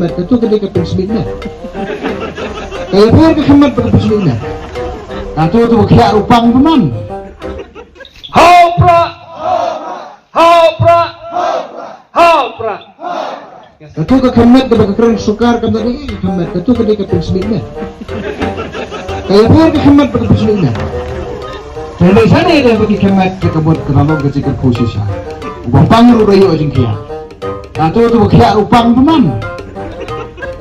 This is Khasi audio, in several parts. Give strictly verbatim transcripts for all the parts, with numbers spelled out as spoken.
Katu ka dei ka pynsmit ne. Ka ïapher ka khmat ba ka pynsmit ne. Katu tu ba khiah ruh pang pynban. Hau prah! Hau prah! Hau prah! Katu ka khmat ba ka kren sorkar kam da dei ka khmat, katu ka dei ka pynsmit ne. Ka ïapher ka khmat ba ka pynsmit ne. Te lei shane dei ba ki khmat ka ka bot ka ralok ka jingkyrkhu shisha. Uba pang ruh da ïoh jingkhiah. Katu tu ba khiah ruh pang pynban.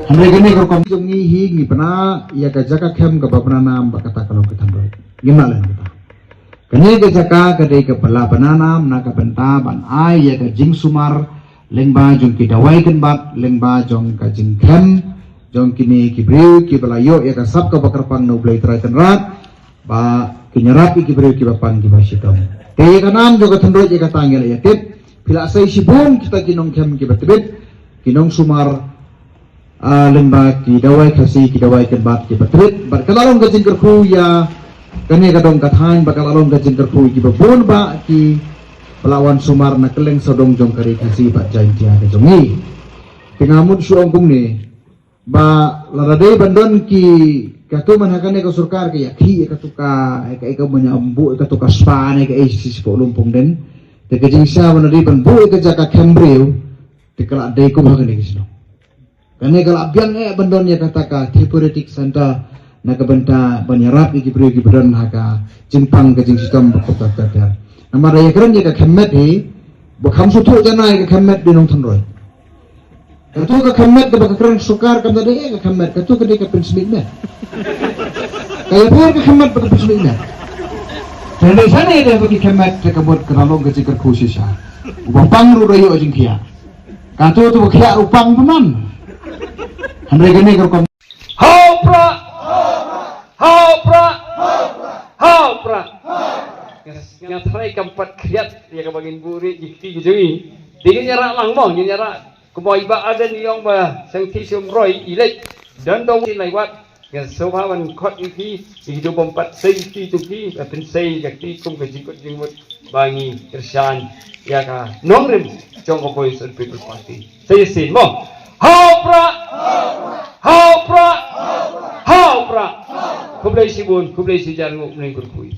Hynrei kane ka rukom jong ngi hi ngi pynah ïa ka jaka khem kaba pynanam ba kata ka long ka thandoi. Ngim lah leh kata. Kane ka jaka ka dei kaba la pynanam na ka bynta ban ai ïa ka jingsumar lyngba jong ki dawai kynbat, lyngba jong ka jingkhem jong kine ki briew kiba la ïoh ïa ka sap kaba kyrpang na U Blei Trai Kynrad. Ba kin ïarap ïa ki briew kiba pang kiba shitom. Te ïa ka nam jong ka thandoi ïa kata ngi la ïa tip. Phi la sei shibun kita ki nongkhem kiba tbit, ki nongsumar, ah, lyngba ki dawai Khasi, ki dawai kynbat kiba tbit. Bad ka la long ka jingkyrkhu ïa kane ka dong ka thaiñ, bad ka la long ka jingkyrkhu ïa kiba bun bah kiba la wan sumar na kylleng sawdong jong ka ri Khasi bad Jaintia ka jong ngi. Te nga mut shu ong kumne, ba lada dei ban don ki, katu man ha kane ka sorkar ka ïa khih ïa katu ka, ïa ka, ïa ka ban ïa buh ïa katu ka spa ne ka A C C sport Lumpongden. Te ka jingshisha ban dei ban buh ïa ka jaka khem briew, te ka la dei kum ha kane ka shnong. Kane ka la biang eh ban don ïa kata ka therapeutic center na ka bynta ban ïarap ïa ki briew kiba don ha ka jingpang ka jingshitom ba khop ter ter. Namar ïa kren ïa ka khmat hi, ba kham sngewthuh janai ka khmat dei nongthandoi. Katu ka khmat kaba ka kren sorkar kam da dei ka khmat, katu ka dei ka pynsmit ne. Ka ïapher ka khmat ba ka pynsmit ne. Te lei shane dei ba ki khmat ka ka bot ka ralok ka jingkyrkhu shisha. Uba pang ruh da ïoh jingkhiah. Katu tu ba khiah ruh pang pynban. Hynrei kane ka rukom. Hau prah! Hau prah! Hau prah! Nga tharai kam pat khriat ïa kaba ngin buh ri ïa ki kti ki jong ngi. Te ngin ïarah lang mo, ngin ïarah. Kumba i Bah Ardent i ong ba shang kti shum roi i leit. Don dong i lai wat. Nga sngewbha ban khot ïa ki, ïa ki dei bym pat sei ïa ki jong ki, ba pynsei ïa ki kum ka jingkut jingmut ba ngi kyrshan ïa ka nongrim jong ka Voice of the People Party. Sa shisien mo. Hau prah! Hau prah! Hau prah! Khublei shibun, khublei shihajar nguh, khublei kyrkhu.